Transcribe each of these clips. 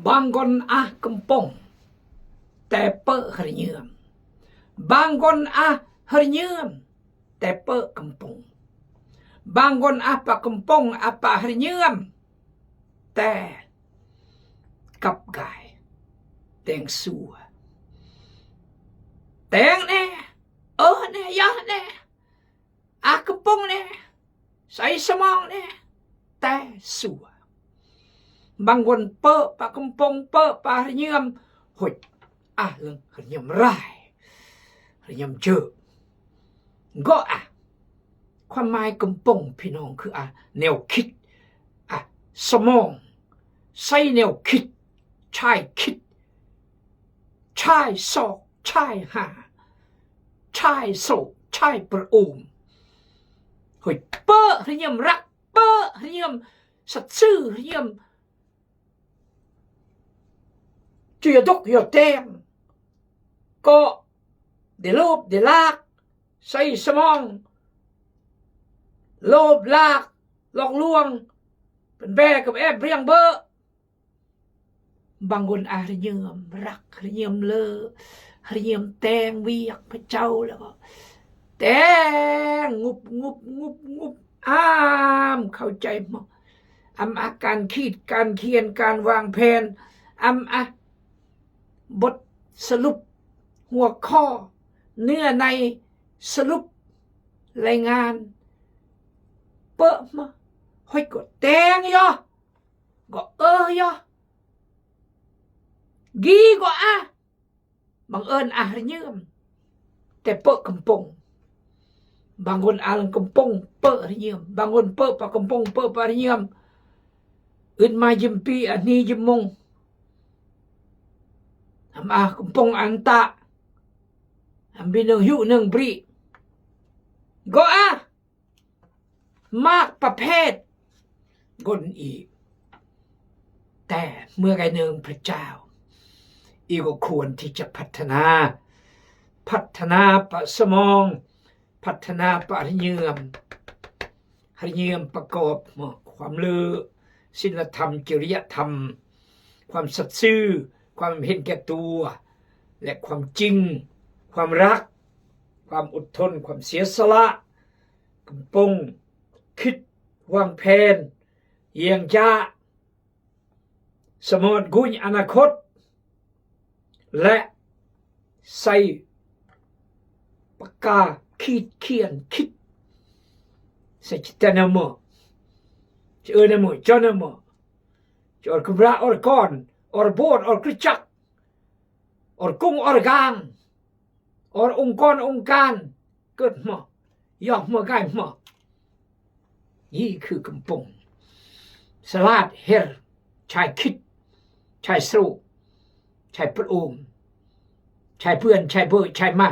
ບາງຄົນອາກຳປົງ ແຕ່ເປີະຮະຍືມ. ບາງຄົນອາຮະຍືມ ແຕ່ເປີະກຳປົງ. ບາງຄົນອາປາກຳປົງ ອາປາຮະຍືມ ແຕ່ກັບກາຍແຕ່ງຊົ່ວ. ແຕ່ງແດ່ ເອີແດ່ ຢ່າແດ່ ອາກຳປົງແດ່ ໃສ່ສະໝອງແດ່ ແຕ່ຊົ່ວ. ບາງຄົນເປີະປາກຳປົງ ເປີະປາຮະຍືມ ໂຫຍ ອາເລື່ອງຮະຍືມຮ້າຍ ຮະຍືມເຈີ ກໍອາ. ຄວາມໝາຍກຳປົງ ພີ່ນ້ອງ ຄືອາແນວຄິດ ອາສະໝອງ ໃຊ້ແນວຄິດ ຊາຍຄິດ ຊາຍຊອກ ຊາຍຫາ ຊາຍໂຊກ ຊາຍປະໂອມ. ໂຫຍ ເປີະຮະຍືມລັກ ເປີະຮະຍືມສັດຊື່ ຮະຍືມຈື່ຢາດົກຢາແຕງ ກໍໄດ້ໂລບໄດ້ລາກ ໃສ່ສະໝອງ ໂລບລາກ ຫຼອກລວງ ເປັນແບ້ກັບແອບເບຍງເບີ. ບາງຄົນອາຮະຍືມລັກ ຮະຍືມເລີ ຮະຍືມແຕ່ງວຽກພະເຈົ້າ ແລ້ວກໍແຕ່ງງຸບງຸບງຸບງຸບ ອາມເຂົ້າໃຈໝົດ ອຳອາການຂີດການຂຽນ ການວາງແຜນ ອຳອາ ບົດສະຫຼຸບ ຫົວຂໍ້ ເນື້ອໃນ ສະຫຼຸບລາຍງານ ເປີະມາ ໂຫຍ ກໍແຕ່ງຢູ່ ກໍເອີຢູ່ ກີກໍອາ ບັງເອີນອາຮະຍືມ ແຕ່ເປີະກຳປົງ. ບາງຄົນອາເລື່ອງກຳປົງ ເປີະຮະຍືມ ບາງຄົນເປີະປາກຳປົງ ເປີະປາຮະຍືມ ອຶດມາຢືມປີ ອານີຢືມມົງ ອຳອາກຳປົງອັນຕະ ອຳບີເນີງຫິວເນີງບຣີ ກໍອາ ມາກປະເພດກົນອີກ. ແຕ່ເມື່ອໄກເນີງພະເຈົ້າ ອີກກໍຄວນທີ່ຈະພັດທະນາ ພັດທະນາປະສະໝອງ ພັດທະນາປະຮະຍືມ ຮະຍືມປະກອບຄວາມເລີ ສິນລະທຳ ຈິລິຍະທຳ ຄວາມສັດຊື່ ຄວາມເຫັນແກ່ຕົວ ແລະ ຄວາມຈິງ ຄວາມຮັກ ຄວາມອົດທົນ ຄວາມເສຍສະຫຼະ ກຳປົງ ຄິດ ວາງແຜນ ຢ້ຽງຢາ ສະໝອນກຸຍອະນາຄົດ ແລະ ໃສ່ປາກກາຂີດຂຽນຄິດ ໃສ່ຈິດຕະນາເມີ ຈະເອີນາເມີ ຈອນາເມີ ຈອນຄຸມຣາ ອອນກອນ ອອນໂບດ ອອນຄຣິສຕະຈັກ ອອນກຸງ ອອນກາງ ອອນອົງກອນ ອົງການ ເກີດມາ ຢອກມາ ກາຍມາ. ນີ້ຄືກຳປົງ ສະຫຼາດເຮັດ ຊາຍຄິດ ຊາຍໂຊກ ຊາຍປະໂອມ ຊາຍເພື່ອນ ຊາຍເບີ ຊາຍມາ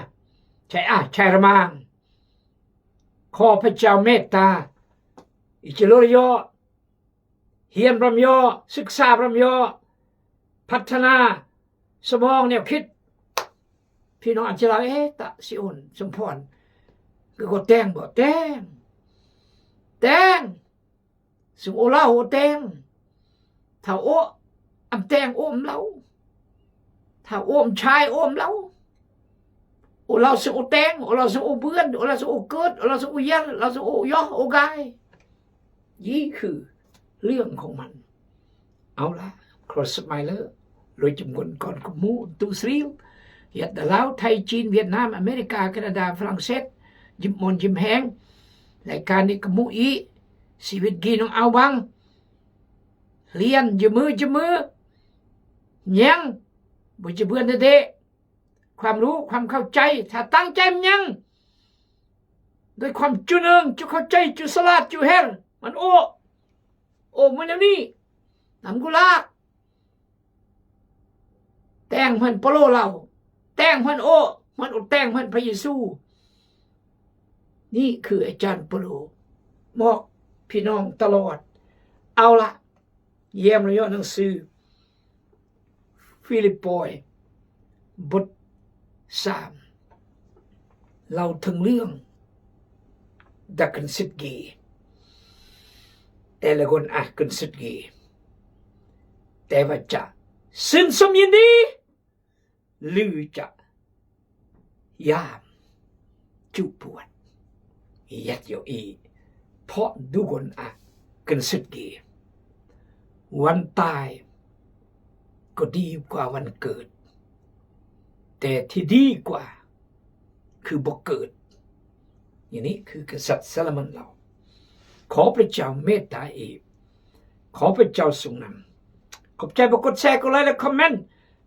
ຊາຍອາ ຊາຍລະມາງ. ຂໍພະເຈົ້າເມດຕາ ອິດຈະໂລລະຍໍ ຮຽນບຳຍໍ ສຶກສາບຳຍໍ ພັດທະນາສະໝອງແນວຄິດ. ພີ່ນ້ອງອາດຈະລາວ ເອ ຕະ ຊິໂອນ ສົມພອນ ຄືກໍແຕ່ງບໍ່? ແຕ່ງ ແຕ່ງ ສຸໂອລາວໂອແຕງ ທ້າວໂອອຳແຕງໂອອຳລາວ ທ້າວໂອອຳຊາຍໂອອຳລາວ ໂອລາວສຸໂອແຕງ ໂອລາວສຸໂອເບືອນ ໂອລາວສຸໂອເກີດ ໂອລາວສຸໂອຢຽນ ໂອລາວສຸໂອຢໍ ໂອກາຍ. ນີ້ຄືເລື່ອງຂອງມັນ. ເອົາລະ ຄຣອສມາຍເລີ ໂດຍຈຳນວນກ່ອນກະໝູ່ ຕູສຣີວ ຫວຽດນາມ ລາວ ໄທ ຈີນ ຫວຽດນາມ ອາເມລິກາ ແຄນາດາ ຝຣັ່ງເສດ ຍິມມອນຍິມແຮງ ລາຍການນີ້ກະໝູ່ອີ ຊີວິດກີນ້ອງອາວວັງ ລຽນຢູ່ມືຢູ່ມື ຍັງບໍ່ຈະເບື່ອເດ ຄວາມຮູ້ຄວາມເຂົ້າໃຈ ຖ້າຕັ້ງໃຈມັນຍັງ ດ້ວຍຄວາມຈຸເນີງ ຈຸເຂົ້າໃຈ ຈຸສະຫຼາດ ຈຸແຮງ ມັນໂອ ໂອ ມັນແນວນີ້ ນຳກູລາ ແຕ່ງເພິ່ນໂປໂລລາວ ແຕ່ງເພິ່ນໂອ ເພິ່ນໂອແຕ່ງເພິ່ນພະເຢຊູ. ນີ້ຄືອາຈານໂປໂລ ບອກພີ່ນ້ອງຕະຫຼອດ. ເອົາລະ ຢ້ຽມລະເຍາະໜັງສືຟີລິບປອຍ ບົດສາມ ເລົ່າເຖິງເລື່ອງ ດາກຶນສິດກີ ແຕ່ລະຄົນອາກຶນສິດກີ ແຕ່ວ່າຈະ ຊື່ນຊົມຍິນດີ ຫຼືຈະຢາມຈຸປວດ ເຮັດຢູ່ອີ່ ເພາະດຸກົນອາກຶນສິດກີ ວັນຕາຍກໍດີກວ່າວັນເກີດ ແຕ່ທີ່ດີກວ່າຄືບໍ່ເກີດ. ນີ້ຄືກະສັດຊາໂລມອນເວົ້າ. ຂໍພະເຈົ້າເມດຕາອີກ ຂໍພະເຈົ້າຊົງນຳ. ຂອບໃຈຜູ້ກົດແຊ ກົດໄລ ແລະ ຄອມເມັນ.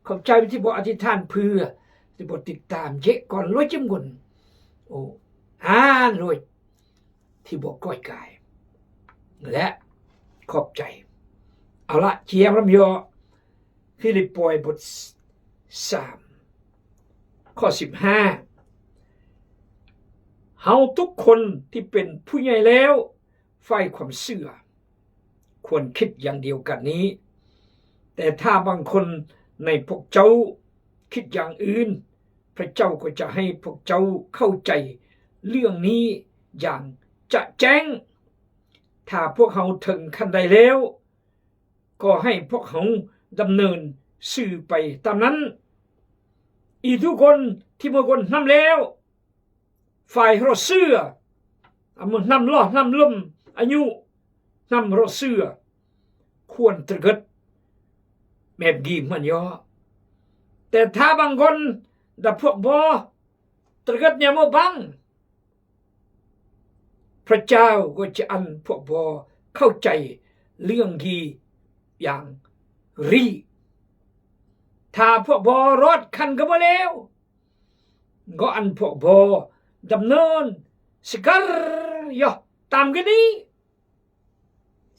ຂອບໃຈທີ່ບໍ່ອະທິຖານເພື່ອ ທີ່ບໍ່ຕິດຕາມເຢະກ່ອນໂລຍຈິມກຸນ ໂອ້ ອາໂລຍທີ່ບໍ່ກ້ອຍກາຍ ແລະ ຂອບໃຈ. ເອົາລະ ຈຽມລຳຍໍ ຟີລິບປອຍບົດສາມ ຂໍ້ສິບຫ້າ ເຮົາທຸກຄົນທີ່ເປັນຜູ້ໃຫຍ່ແລ້ວ ຝ່າຍຄວາມເຊື່ອ ຄວນຄິດຢ່າງດຽວກັນນີ້ ແຕ່ຖ້າບາງຄົນໃນພວກເຈົ້າຄິດຢ່າງອື່ນ ພະເຈົ້າກໍຈະໃຫ້ພວກເຈົ້າເຂົ້າໃຈເລື່ອງນີ້ຢ່າງຈະແຈ້ງ. ຖ້າພວກເຮົາເຖິງຂັ້ນໃດແລ້ວ ກໍໃຫ້ພວກເຮົາດຳເນີນຊື່ໄປຕາມນັ້ນ. ອີທຸກຄົນທີ່ເມື່ອກ່ອນນຳແລ້ວ ຝ່າຍເຮົາເຊື່ອ ອາ ນຳຫຼໍ່ນຳລົມອາຍຸ ນຳເຮົາເຊື່ອ ຄວນຕະເກີດແມ່ນກີເໝືອນຍໍ. ແຕ່ຖ້າບາງຄົນດາພວກບໍ່ຕະເກີດແນວເມື່ອບັງ ພະເຈົ້າກໍຈະອັນພວກບໍ່ເຂົ້າໃຈເລື່ອງດີຢ່າງຣີ. ຖ້າພວກບໍ່ລອດຂັ້ນກະບໍ່ແລ້ວ ກໍອັນພວກບໍ່ດຳເນີນສະກັດຢໍຕາມກະນີ້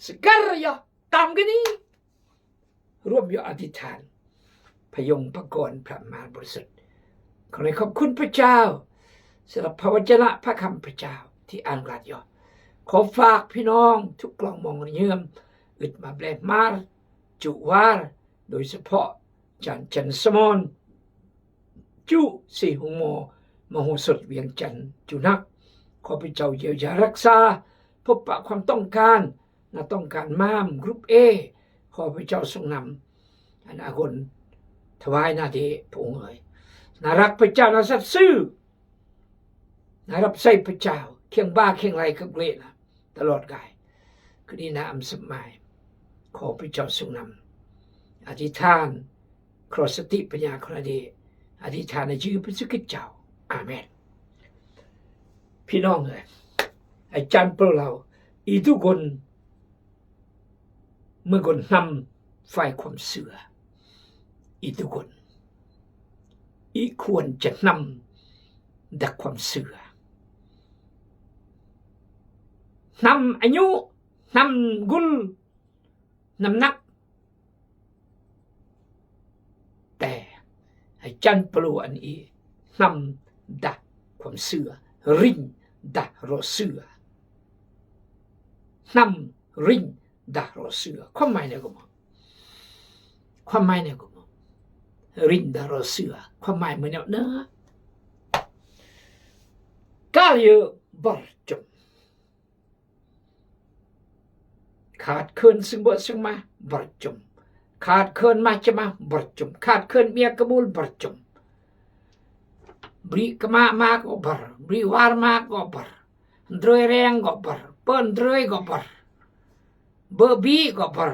ສະກັດຢໍຕາມກະນີ້. ຮ່ວມຢູ່ອະທິດຖານພະຍົງພະກອນພະມານບໍລິສຸດ. ຂໍໃຫ້ຂອບຄຸນພະເຈົ້າ ສຳລັບພະວະຈະນະພະຄຳພະເຈົ້າທີ່ອ່ານການຢໍ. ຂໍຝາກພີ່ນ້ອງທຸກກອງມອງເຍືອມ ອຶດມາແບມາ ຈຸວາ ໂດຍສະເພາະ ຈານ ຈັນສະໝອນ ຈຸ ສີຫົງມໍ ມະໂຫສົດວຽງຈັນ ຈຸໜັກ. ຂໍພະເຈົ້າຢຽວຢາຮັກສາ ພົບປະຄວາມຕ້ອງການ ນະຕ້ອງການມາມ ກຣຸບເອ ຂໍພະເຈົ້າຊົງນຳ ອັນອາຄົນຖວາຍໜ້າທີ່ພະອົງເອີຍ. ນາຮັກພະເຈົ້າ ນາສັດຊື່ ນາຮັບໃຊ້ພະເຈົ້າ ຄຽງບ່າຄຽງໄຫຼ່ກັບເກລະຕະຫຼອດກາຍ. ຄືນີ້ນາອຳສະໝາຍ ຂໍພະເຈົ້າຊົງນຳ ອະທິຖານ ຂໍສະຕິປັນຍາ ຂໍນາເດ ອະທິຖານໃນຊື່ພະເຢຊູຄຣິດເຈົ້າ. ອາເມນ. ພີ່ນ້ອງເອີຍ ອາຈານໂປເລົ່າ ອີທຸກຄົນ ເມື່ອກ່ອນນຳຝ່າຍຄວາມເຊື່ອ ອີທຸກຄົນ ອີຄວນຈະນຳດັກຄວາມເຊື່ອ ນຳອາຍຸ ນຳກຸນ ນ້ຳໜັກ ແຕ່ໃຫ້ຈັນປະໂລອັນອີ ນຳດາຄວາມເຊື່ອ ຣິງດາລໍເຊື່ອ ນຳຣິງດາລໍເຊື່ອ. ຄວາມໝາຍແນວກໍບອກ ຄວາມໝາຍແນວກໍບອກ ຣິງດາລໍເຊື່ອ ຄວາມໝາຍມື້ແນວເນີ ກາເຍບາຣຈົມ ຂາດເຂີນຊຶງເບີຊຶງມາ ບາຣຈົມ ຂາດເຂີນມາຈະມາ ບາຣຈົມ ຂາດເຂີນເມຍກະມູນ ບາຣຈົມ ບຣິກະມາມາກໍບາຣ ບຣິວາຣມາກໍບາຣ ເດີຍແຣງກໍບາຣ ເປີນເດີຍກໍບາຣ ເບີບີກໍບາຣ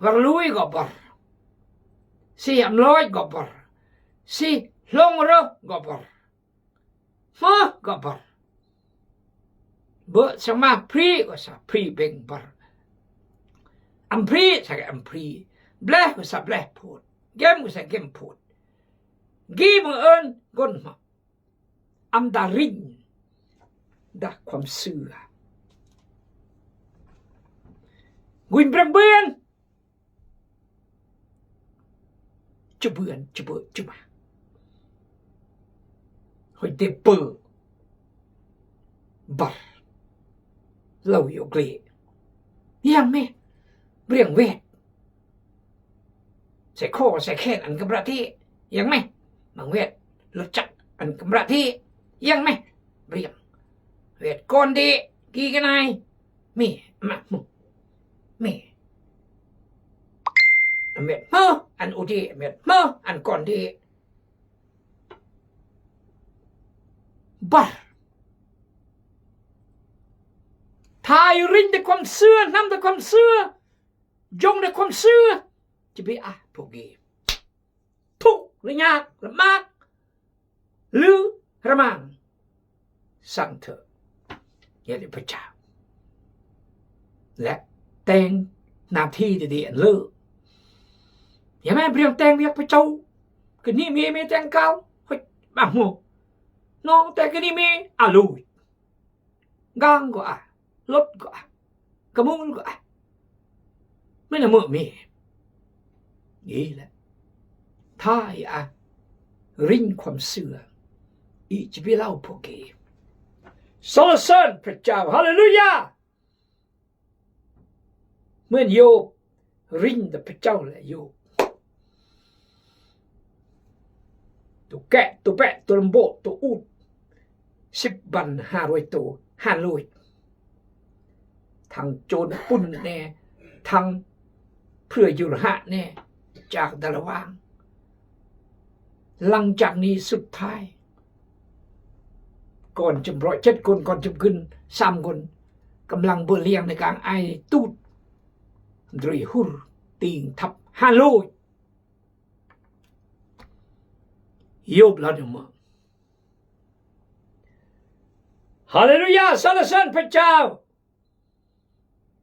ວາຣລຸຍກໍບາຣ ຊີອຳລອຍກໍບາຣ ຊີລົງເຣກໍບາຣ ມະກະບາຣ ເບະສະມາພຣີກະສາພຣີເບັງບາຣ ອຳພຣີສະກະອຳພຣີ ແບລະກະສາແບລະໂພດ ເກັມກະສາເກັມໂພດ ກີບັງເອີນກົນມະ ອຳດາຣິງ ດາຄວາມເຊື່ອ ກຸຍເບຣມເບນ ຈະເບືອນຈະເບີຈະມາ ຮອຍເດເປີ ບາຣ ເລົ່າໂຍເກລ ຍັງແມ່ ບຽງແວດ ໃສ່ຄໍໃສ່ແຂນອັນກຳລະເທ ຍັງແມ່ ບັງແວດ ລົດຈັກອັນກຳລະເທ ຍັງແມ່ ບຽງແວດ ກ່ອນເດ ກີກະນາຍ ເມ ມະ ມຸ ເມ ອາເມນ ເຮີ ອັນໂອເດແມ່ນເມີ ອັນກ່ອນເດ ບັດ ຖ້າໄດ້ຣິນແຕ່ຄວາມເຊື່ອ ນຳແຕ່ຄວາມເຊື່ອ ຢົງແຕ່ຄວາມເຊື່ອ ຈະໄປອາພວກເກ ທຸກ ຫຼື ຍາກ ລຳບາກ ຫຼື ລະໝານ ຊ່າງເຖາະ ເຮັດໃຫ້ພະເຈົ້າ ແລະ ແຕ່ງໜ້າທີ່ດີໆ ອັນເລີ ຢ່າແມ່ນພຽງແຕ່ງວຽກພະເຈົ້າ ກະນີ້ມີ ມີແຕ່ງກາວ ເຮີ້ຍ ບາງໂມ ນ້ອງແຕ່ງກະນີ້ມີ ອາລຸຍ ກາງກໍອາ ລົດກໍອາ ກະມູນກໍອາ ແມ່ນລະເມີແມ່ ນີ້ແຫຼະ ຖ້າອີອາ ຣິນຄວາມເຊື່ອ ອີຈະໄປເລົ່າພວກເກ ສັນລະເສີນພະເຈົ້າ ຮາເລລູຢາ ເໝືອນໂຢບ ຣິນແຕ່ພະເຈົ້າແຫຼະໂຢບ ໂຕແກະ ໂຕແປະ ໂຕລຳໂບ ໂຕອູດ ສິບວັນ ຫ້າຮ້ອຍໂຕ ຫ້າຮ້ອຍ ທັງໂຈນປຸ້ນແດ່ ທັງເພື່ອໂຢລະຫະແດ່ ຈາກແຕ່ລະຫວ່າງ ຫຼັງຈາກນີ້ສຸດທ້າຍ ກ່ອນຈຳເລາະເຈັດຄົນ ກ່ອນຈຳກຶນສາມຄົນ ກຳລັງເບີລຽງໃນກາງອາຍຕູດ ໂດຍຮຸນຕີງທັບຫ້າຮ້ອຍ ໂຢບລາວໜຶ່ງມາ ຮາເລລູຢາ ສັນລະເສີນພະເຈົ້າ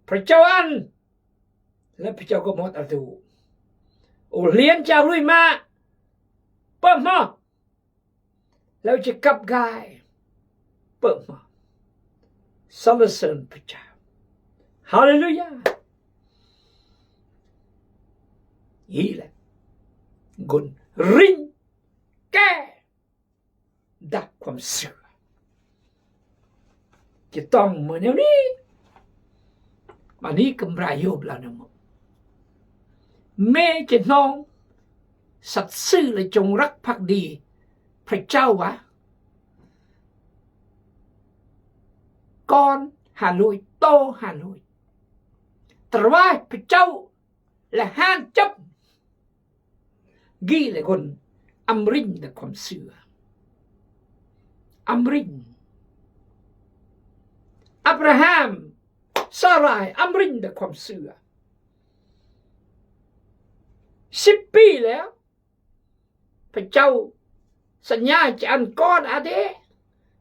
ພະເຈົ້າອັນ ແລະ ພະເຈົ້າກໍໝົດອາທຸ ໂອ ລຽນຈາກລຸຍມາ ເປີມມາ ແລ້ວຈະກັບກາຍ ເປີມມາ ສັນລະເສີນພະເຈົ້າ ຮາເລລູຢາ ນີ້ແຫຼະ ຄົນຣິນແກ່ ດັກຄວາມເຊື່ອ ຈະຕ້ອງເໝືອນແນວນີ້ ບາດນີ້ກຳລາໂຢບລາວນຳ ແມ່ຈະນ້ອງ ສັດຊື່ ແລະ ຈົ່ງຮັກພັກດີພະເຈົ້າວະ ກ່ອນຫ້າຮ້ອຍ ຕໍ່ຫ້າຮ້ອຍ ຕະວາຍພະເຈົ້າ ແລະ ຫ້າມຈັບ ກີ້ແລະຄົນ ອຳຣິນແຕ່ຄວາມເຊື່ອ ອຳຣິນ ອາບຣາຮາມ ຊາຣາຍ ອຳຣິນແຕ່ຄວາມເຊື່ອ ສິບປີແລ້ວ ພະເຈົ້າສັນຍາຈະອັນກ່ອນອາເດ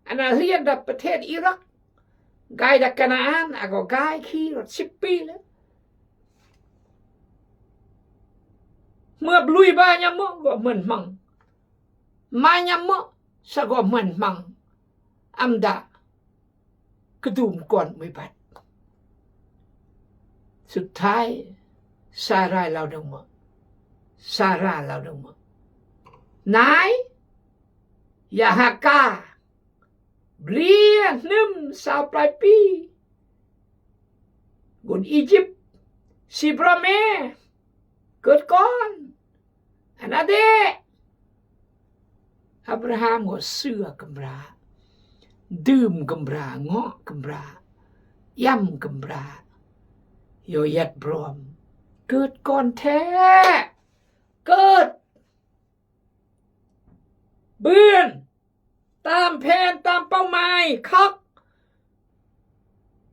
ອັນນາຮຽນດັບປະເທດອີຣັກ ກາຍດັກກະນາອານ ອາກໍກາຍຂີ່ລົດສິບປີແລ້ວ ເມື່ອບລຸຍບາຍາມເມາະກໍເໝືອນມັງ ມາຍາມເມາະສະກໍເໝືອນມັງ ອຳດາ ກະດຸມກ່ອນມວຍບັດ ສຸດທ້າຍ ຊາຣາຍລາວດັງມາ ຊາຣາລາວດັງມາ ນາຍ ຢາຮາກາ ເບລຍໜຶ່ງ ຊາວປາຍປີ ກຸນອີຢິບ ຊີບຣາເມ ເກີດກ່ອນ ອານາເດ ອາບຣາຮາມກໍເຊື່ອກຳລາ ດື່ມກຳລາ ເງາະກຳລາ ຢ້ຳກຳລາ ໂຍຍັດບຣອມ ເກີດກ່ອນແທ້ ເກີດ ເບືອນ ຕາມແຜນ ຕາມເປົ້າໝາຍ ຄັກ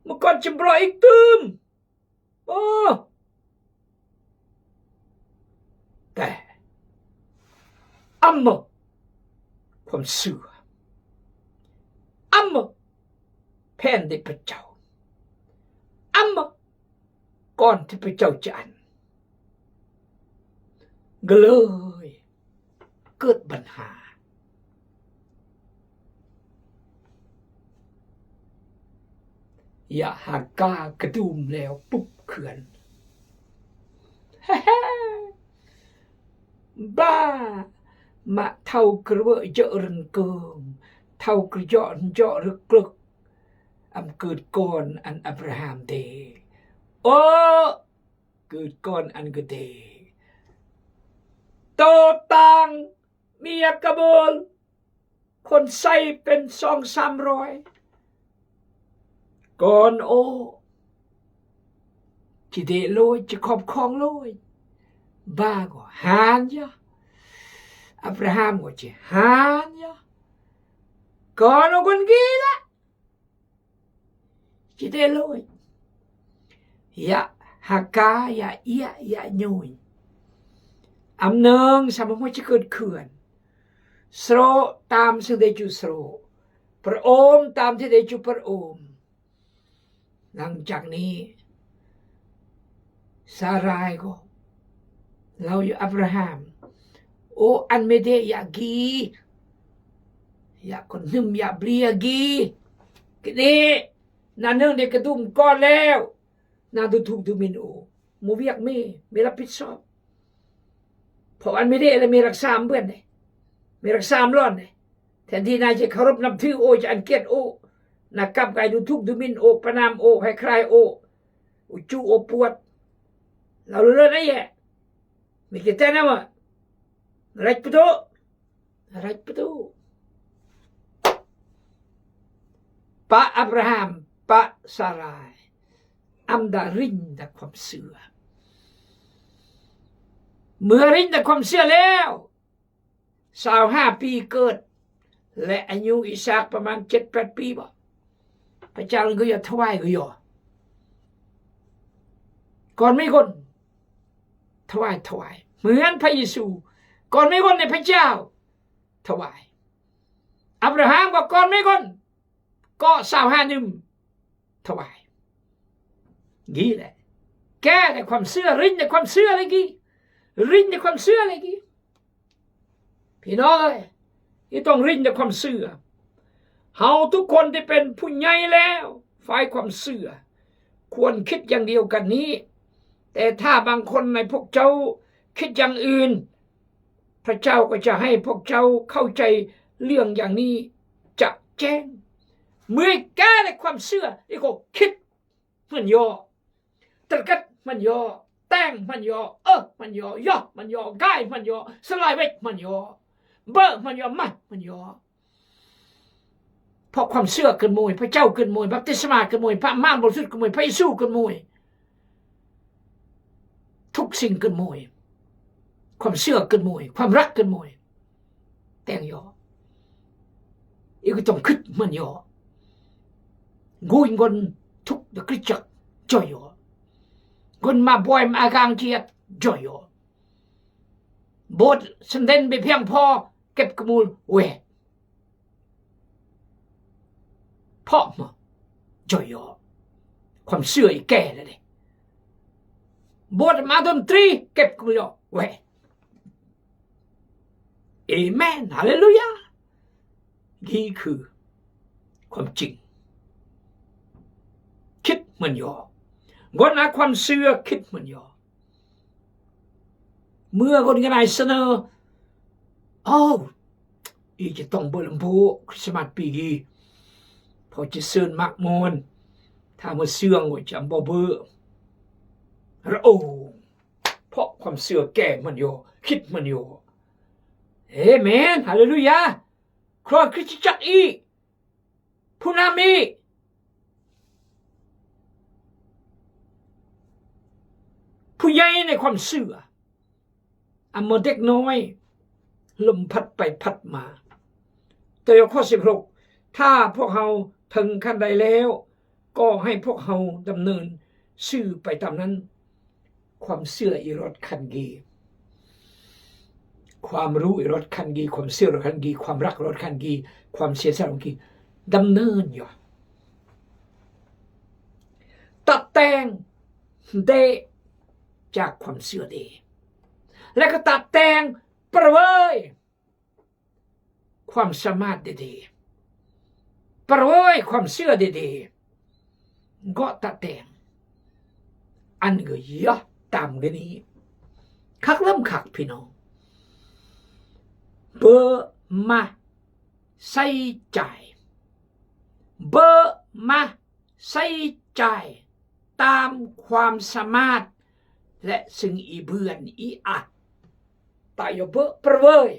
ມັງກອນຈຳລອຍອີກຕື່ມ ໂອ້ ແຕ່ ອຳມະ ຄວາມເຊື່ອ ອຳມະ ແຜນທີ່ພະເຈົ້າ ອຳມະ ກ່ອນທີ່ພະເຈົ້າຈະອັນ ກໍເລີຍເກີດບັນຫາ ຢາຮາກາກະດຸມແລ້ວປຸບເຂືອນ ບ້າ ມະເທົາກະເວະເຈາະເຣິງເກີງ ເທົາກະເຈາະເຈາະເລິກເລິກ ອຳເກີດກ່ອນອັນອາບຣາຮາມເດ ໂອ ເກີດກ່ອນອັນກະເດ ໂຕຕ່າງເມຍກະໂບນ ຄົນໃສ່ເປັນສອງສາມຮ້ອຍ ກ່ອນໂອ ຈະເດໂລຍ ຈະຄອບຄອງໂລຍ Ba ko han ya. Abraham ko ce han ya. Kono kon gila. Ci te loi. Ya haka ya ia ya nyoi. Am nâng sama mo ci ket kuen. Sro tam sing de cu sro. Per om tam sing de cu per om. ຫຼັງຈາກນີ້ ຊາຣາຍກໍເລົ່າຢູ່ ອາບຣາຮາມ ໂອ ອັນເມເດຍາກີ ຍາກອນໜຶ່ມ ຍາບລີຍາກີ ກະເດ ນາເນີງເດກະດຸມກ່ອນແລ້ວ ນາດູທຸກດູໝິ່ນໂອ ໝູວຽກເມ ເມຮັບຜິດຊອບ ເພາະອັນເມເດ ແລະ ເມລັກສາມເບືອນເດ ເມລັກສາມລ້ອນເດ ແທນທີ່ນາຈະເຄົາລົບນັບຖືໂອ ຈະອັນກຽດໂອ ນາກັບກາຍດູທຸກດູໝິ່ນໂອ ປະນາມໂອ ໃຫ້ຄາຍໂອ ອຸຈູໂອປວດ ລາວເລີນໄອ້ແຍະ ມີແຕ່ແຕ່ນຳວ່າ ລັດປະຕູ ລັດປະຕູ ປະອາບຣາຮາມ ປະຊາຣາຍ ອຳດາລິນນະຄວາມເຊື່ອ ເມື່ອລິນນະຄວາມເຊື່ອແລ້ວ ຊາວຫ້າປີເກີດ ແລະ ອາຍຸອີສາກປະມານເຈັດແປດປີບໍ ພະເຈົ້າກໍຢາກຖວາຍກໍຢາກ ກ່ອນມີຄົນ ຖວາຍ ຖວາຍ ເໝືອນພະເຢຊູ ກ່ອນມີຄົນໃນພະເຈົ້າ ຖວາຍ ອາບຣາຮາມກໍກ່ອນມີຄົນ ກໍຊາວຫ້າໜຶ່ມ ຖວາຍ ນີ້ແຫຼະ ແກ່ໃນຄວາມເຊື່ອ ລິນໃນຄວາມເຊື່ອເລີຍກີ ລິນໃນຄວາມເຊື່ອເລີຍກີ ພີ່ນ້ອງເອີຍ ທີ່ຕ້ອງລິນໃນຄວາມເຊື່ອ ເຮົາທຸກຄົນທີ່ເປັນຜູ້ໃຫຍ່ແລ້ວ ຝ່າຍຄວາມເຊື່ອ ຄວນຄິດຢ່າງດຽວກັນນີ້ ແຕ່ຖ້າບາງຄົນໃນພວກເຈົ້າຄິດຢ່າງອື່ນ ພະເຈົ້າກໍຈະໃຫ້ພວກເຈົ້າເຂົ້າໃຈເລື່ອງຢ່າງນີ້ຈະແຈ້ງ ເມື່ອຍແກ່ໃນຄວາມເຊື່ອ ອີກກໍຄິດມັນຍໍ ຕະກັດມັນຍໍ ແຕ່ງມັນຍໍ ເອີມັນຍໍ ຍໍມັນຍໍ ກາຍມັນຍໍ ສະລາຍເວັກມັນຍໍ ເບີມັນຍໍ ມາມັນຍໍ ເພາະຄວາມເຊື່ອເກີນໝູ່ ພະເຈົ້າເກີນໝູ່ ບັບຕິສະມາເກີນໝູ່ ພະມານບໍລິສຸດເກີນໝູ່ ພະເຢຊູເກີນໝູ່ ທຸກສິ່ງເກີນໝູ່ ຄວາມເຊື່ອເກີນໝູ່ ຄວາມຮັກເກີນໝູ່ ແຕ່ງຍໍ ອີກກໍຕ້ອງຄິດມັນຍໍ ກຸຍງົນທຸກດະກຣິຈັກ ຈອຍຍໍ ງົນມາບອຍມາອາກາງຈຽດ ຈອຍຍໍ ໂບດສັນເດັນໄປພຽງພໍ ເກັບກະມູນແຫວກ ເພາະມາຈອຍຍໍ ຄວາມເຊື່ອອີກແກ່ແລ້ວເດ້ ໂບດມາດົນຕຣີ ເກັບກະມູນແຫວກ ເອເມນ ຮາເລລູຢາ ນີ້ຄືຄວາມຈິງ ຄິດມັນຍໍ ຄົນຫາຄວາມເຊື່ອ ຄິດມັນຍໍ ເມື່ອຄົນກະນາຍສະເໜີ ໂອ້ ອີຈະຕ້ອງເບີລຳໂພ ຄຣິສມາດປີນີ້ ເພາະຈະເຊີນໝາກມ່ວນ ຖ້າມາເຊື່ອງວ່າຈະບໍ່ເບີ ລະໂອ ເພາະຄວາມເຊື່ອແກ່ມັນຢູ່ ຄິດມັນຢູ່ ເອເມນ ຮາເລລູຢາ ຄອບຄົວຄຣິສຕະຈັກອີກ ຜູ້ນຳອີກ ຜູ້ໃຫຍ່ໃນຄວາມເຊື່ອ ອາ ເມື່ອເດັກນ້ອຍ ລົມພັດໄປພັດມາ ແຕ່ຂໍ້ສິບຫົກ ຖ້າພວກເຮົາເຖິງຂັ້ນໃດແລ້ວ ກໍໃຫ້ພວກເຮົາດຳເນີນຊື່ໄປຕາມນັ້ນ ຄວາມເຊື່ອອີກລົດຄັນກີ ຄວາມຮູ້ອີກລົດຄັນກີ ຄວາມເຊື່ອລົດຄັນກີ ຄວາມຮັກລົດຄັນກີ ຄວາມເສຍສະຫຼະລົດຄັນກີ ດຳເນີນຢູ່ ຕັດແຕ່ງເດ ຈາກຄວາມເຊື່ອເດ ແລະ ກໍຕັດແຕ່ງປະເວີຍ ຄວາມສາມາດເດໆ ປະເວີຍຄວາມເຊື່ອເດໆ ເກາະຕະແຕງ ອັນກໍຢະຕາມກັນນີ້ ຄັກລຳຄັກພີ່ນ້ອງ ເບີມາໃສ່ໃຈ ເບີມາໃສ່ໃຈ ຕາມຄວາມສາມາດ ແລະ ຊຶ່ງອີເບືອນອີອາ ຕາຍອເບີປະເວີຍ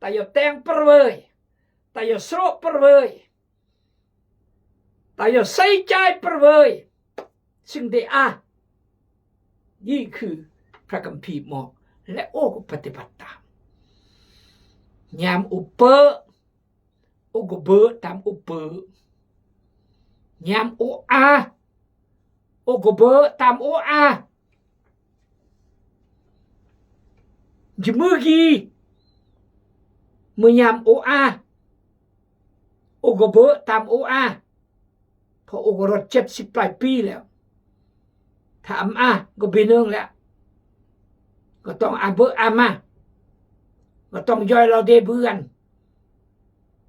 ຕາຢໍແຕງປະເວີຍ ຕາຢໍໂຊປະເວີຍ ຕາຢໍໃສ່ໃຈປະເວີຍ ຊຶ່ງເດອາ ນີ້ຄື ພະຄຳພີບອກ ແລະ ໂອ້ກໍປະຕິບັດຕາມ. ຍາມໂອເປີ ໂອ້ກໍເບີຕາມໂອເປີ, ຍາມໂອອາ ໂອ້ກໍເບີຕາມໂອອາ. ຈະມືກີ ເມື່ອຍາມໂອອາ ໂອ້ກໍເບີຕາມໂອອາ, ເພາະໂອ້ກໍຮອດເຈັດສິບປາຍປີແລ້ວ. ຖ້າອຳອາກໍບີໜຶ່ງແລ້ວ, ກໍຕ້ອງອາເບີອາມາ, ກໍຕ້ອງຢອຍເລົ່າເດເບືອນ.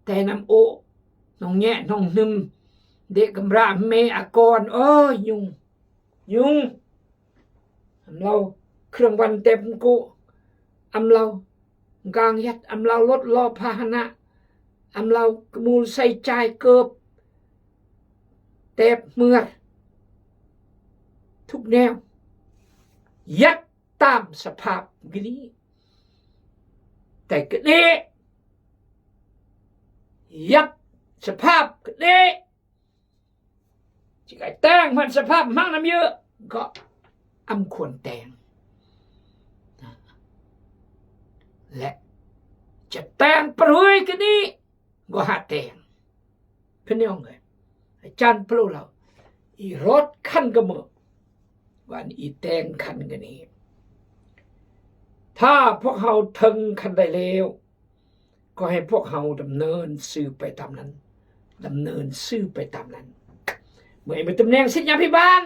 ແຕ່ນຳໂອ ນ້ອງແຍະ ນ້ອງໜຶ່ມ ເດກຳຣາ ເມອາກອນ ໂອ້ຍ ຍຸງ ຍຸງ. ອຳເລົາເຄື່ອງວັນເຕັມໂກ, ອຳເລົາກາງຍັດ, ອຳເລົາລົດລໍ້ພາຫະນະ, ອຳເລົາກະມູນໃສ່ຈ່າຍເກີບ ແຕບເໝືອດ ທຸກແນວ ຍັດຕາມສະພາບກະດີ. ແຕ່ກະດີ ຍັດສະພາບກະດີ ຊິກາຍແຕ່ງມັນສະພາບມັກນຳເຍອະ ກໍອຳຄວນແຕ່ງ ແລະ ຈະແຕ່ງປະເຮີຍກະດີ ກໍຫາແຕ່ງ. ພີ່ນ້ອງເອີຍ ອາຈານໂປເລົ່າ ອີ່ຮອດຄັນກະເໝີ ວ່າອີ່ແຕ່ງຄັນກະນີ. ຖ້າພວກເຮົາເຖິງຄັນໃດແລ້ວ ກໍໃຫ້ພວກເຮົາດຳເນີນຊື່ໄປຕາມນັ້ນ, ດຳເນີນຊື່ໄປຕາມນັ້ນ. ເມື່ອເມື່ອຕຳແໜ່ງສິດຍາພິບານ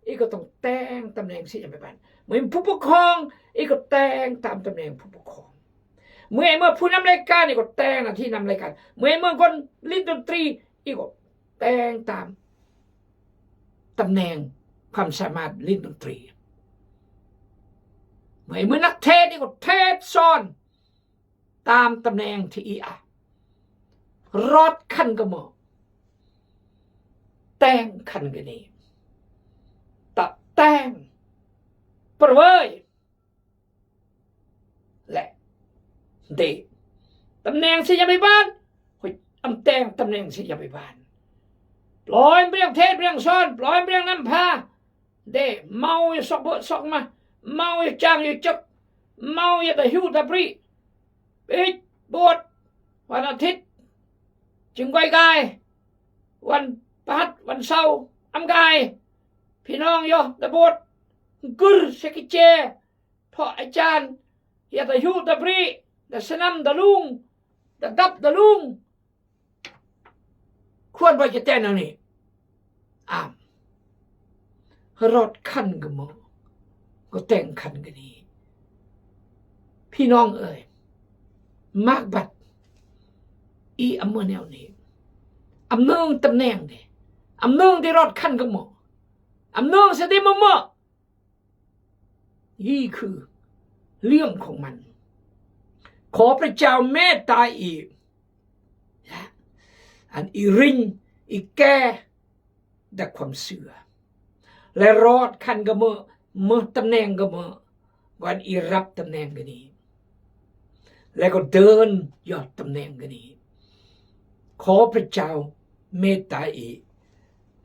ອີ່ກໍຕ້ອງແຕ່ງຕຳແໜ່ງສິດຍາພິບານ. ເມື່ອຜູ້ປົກຄອງ ອີ່ກໍແຕ່ງຕາມຕຳແໜ່ງຜູ້ປົກຄອງ. ເມື່ອເມື່ອຜູ້ນຳລາຍການ ອີ່ກໍແຕ່ງໜ້າທີ່ນຳລາຍການ. ເມື່ອເມື່ອຄົນຫຼິ້ນດົນຕຣີ ອີ່ກໍແຕ່ງຕາມຕຳແໜ່ງຄວາມສາມາດຫຼິ້ນດົນຕຣີ. ເມື່ອເມື່ອນັກເທດ ອີ່ກໍເທດສອນ ຕາມຕຳແໜ່ງທີ່ອີອາ. ຮອດຄັນກະເໝີ ແຕ່ງຄັນກະນີ ຕະແຕ່ງປະເວີຍ ແລະ ເດ ຕຳແໜ່ງສິດຍາພິບານ ໂອ້ຍ ອຳແຕ່ງຕຳແໜ່ງສິດຍາພິບານ. ປ່ອຍເປັນເທດເປັນສອນ ປ່ອຍເປັນນຳພາ. ເດ ເມົາຢູ່ຊອກເບີຊອກມາ ເມົາຢູ່ຈ້າງຢູ່ຈຶກ ເມົາຢູ່ຕາຫິວຕາບຣີ ປິດໂບດ ວັນອາທິດຈຶ່ງໄກກາຍ ວັນພະຫັດ ວັນເສົາອຳກາຍ ພີ່ນ້ອງຢູ່ຕາໂບດ ກຶດເຊກິເຈ ເພາະອາຈານ ຢ່າຕາຫິວຕາບຣີ ດາສະໜຳດາລຸງ ດາດັບດາລຸງ ຄວນບໍ່ຈະແຕ່ງແນວນີ້ ອາມ ຮອດຄັນກະເໝີ ກໍແຕ່ງຄັນກະນີ. ພີ່ນ້ອງເອີຍ ມາກບັດ ອີອຳເມີແນວນີ້ ອຳເນີງຕຳແໜ່ງເດ ອຳເນີງທີ່ຮອດຄັນກະເໝີ ອຳເນີງສະຕິມະເມີ ນີ້ຄືເລື່ອງຂອງມັນ. ຂໍພະເຈົ້າເມດຕາອີກ ອັນອີຣິງ ອີແກ່ ດັກຄວາມເຊື່ອ ແລະ ຮອດຄັນກະເມີ ເມີຕຳແໜ່ງກະເມີ ກ່ອນອີຮັບຕຳແໜ່ງກະນີ້ ແລະ ກໍເດີນຍອດຕຳແໜ່ງກະນີ້. ຂໍພະເຈົ້າເມດຕາອີ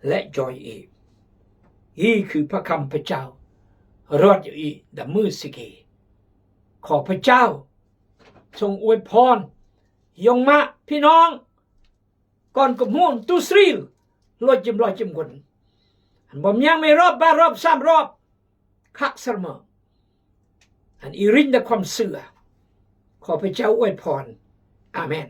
ແລະ ຈອຍອີ. ອີຄືພະຄຳພະເຈົ້າ ຣອດຢູ່ອີດະມືສະເກ. ຂໍພະເຈົ້າຊົງອວຍພອນຍົງມະພີ່ນ້ອງ ກ່ອນກະມູນຕູສຣີລ ໂລຈິມລອຍຈິມກຸນ ອັນບໍ່ຍັງມີຮອບບາດຮອບສາມຮອບ ຄັກສະເໝີ ອັນອີຣິງດະຄວາມເຊື່ອ. ຂໍພະເຈົ້າອວຍພອນ. ອາເມນ.